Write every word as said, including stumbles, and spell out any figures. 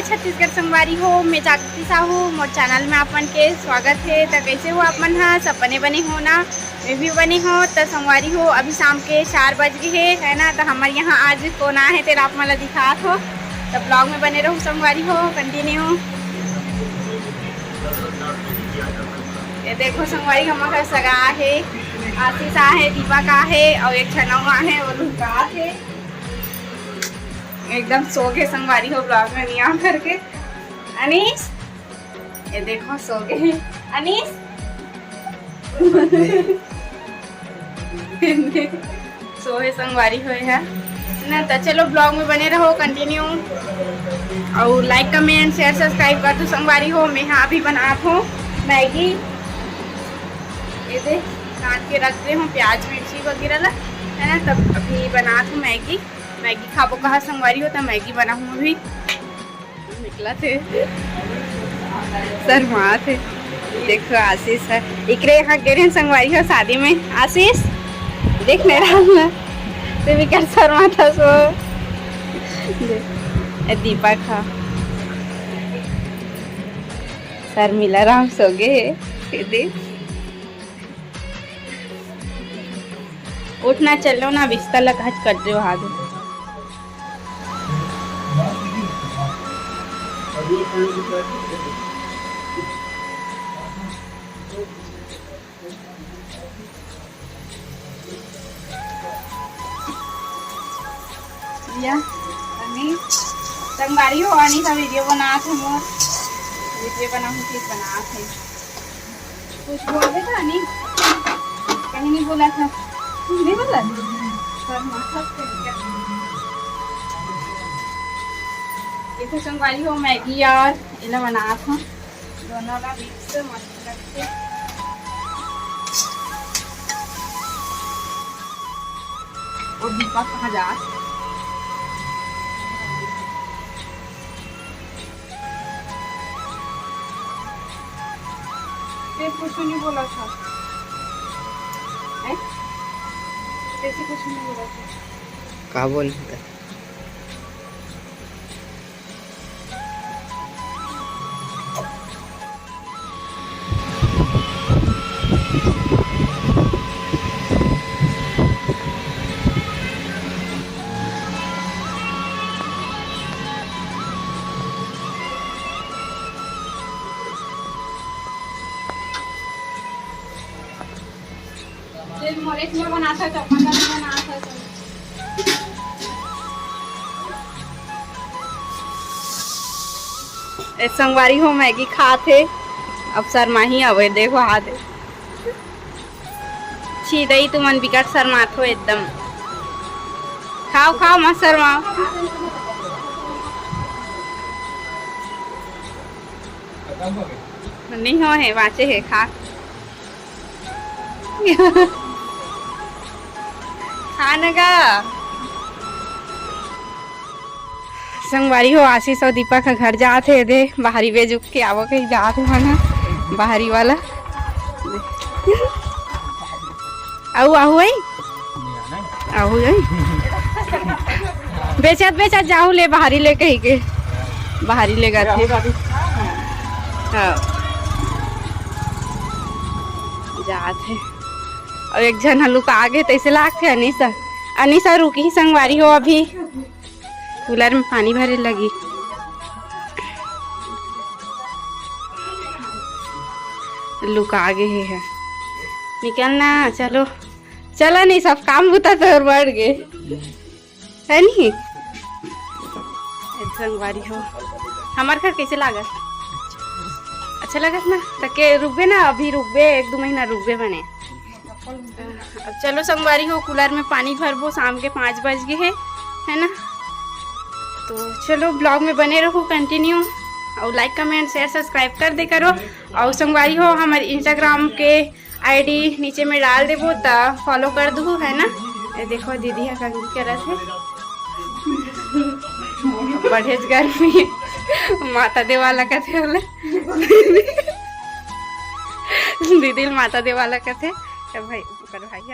छत्तीसगढ़ संगवारी हो, मैं जागृति साहू, मोर चैनल में आप मन के स्वागत हे। त कइसे हो आप मन ह? सब बने बने हो ना? मैं भी बने हो। त संगवारी हो, अभी शाम के चार बज गे हे, है ना? त हमर यहाँ आज कोन आए हे, तेला आप मन ला दिखात हो। त ब्लॉग में बने रहो संगवारी हो, कंटिन्यू। ये देखो संगवारी, हमर घर सगा आहे, आशीष आहे, दीपक आहे, अउ एक झन अउ आहे, वो लुकात हे। एकदम सो गे संगवारी हो, ब्लॉग में नहीं आ करके। अनीस, ये देखो सो गे अनीस। सो हे संगवारी हो हे ना। त चलो ब्लॉग में बने रहो कंटिन्यू, अउ लाइक, कमेंट, शेयर, सब्सक्राइब कर दो संगवारी हो। मैं हा अभी बनात हूँ मैगी। ये दे, काट के रख दे हूँ प्याज मिर्ची वगैरह ला, है ना। तब अभी बनात हूँ मैगी। मैगी खाबो कहा संगवारी हो, त मैगी बनाहूँ अभी। निकला थे, शर्मात हे। देखो आशीष हे, इकरे यहाँ गे रहेन संगवारी हो शादी में। आशीष, देख नहीं रहा ना, तू भी कर शर्मात हस वो। देख, ए दीपक हा, शर्मिला राम सो गे हे। ये देख, उठना चलो ना, बिस्तर ला काच कर दे वहाँ दे। या, अनी, संगवारी हो, अनी का वीडियो बनात हे मोर। वीडियो बनाहूँ, फिर बनात हे। कुछ बोल दे था, नहीं? कहीं नहीं बोला था। नहीं बोला? पर माथा पे क्या? ये तो संगवारी हो, मैगी और इला बनात हूँ। दोनों ला मिक्स मस्त करके। और दीपक कहाँ जा? ते कुछ नहीं बोला था। हैं? ते से कुछ नहीं बोला था। का बोल रहा था? ए संगवारी हो, मैगी खात हे। अब शर्माही हवे, देखो हाथ हे। छी दई, तुमन बिकट शर्मात हो एकदम। खाओ, खाओ, मत शर्माओ। नहीं हो हे, बाँचे हे, खा। खा न गा। संगवारी हो, आशीष अउ दीपक ह घर जात हे, दे बाहरी बेच उक के आवो कही जात हे मन ह, बाहरी वाला। अउ आहू आई? आहू आई? बेचत बेचत जाहू ले, बाहरी ले कही के, बाहरी ले गाथे। हाँ। जात हे। अउ एक झन ह लुका गे, तइसे लागथे अनीसा। अनीसा रुकही संगवारी हो, अभी कूलर में पानी भरे लगी। लुका गे हे, हे। निकल ना, चलो। चला नहीं, सब काम बुता तोर बढ़ गे। है नहीं? एक संगवारी हो। हमार घर कैसे लागत? अच्छा लगत ना? त के रुकबे ना, अभी रुकबे, एक दो महीना रुकबे बने। अब चलो संगवारी हो, कूलर में पानी भरबो, शाम के पाँच बज गे हे, है ना? तो चलो vlog में बने रहो continue, और like, comment, share, subscribe कर दे करो। और संगवारी हो, हमारे Instagram के ID नीचे में डाल देबो, त follow कर दू, है ना? ये देखो दीदी ह कंघी करत हे। बढ़ेच गर्मी। माता देवाला कथे बोले। दीदी ल माता देवाला कथे। त भाई, ओकर भाई ह।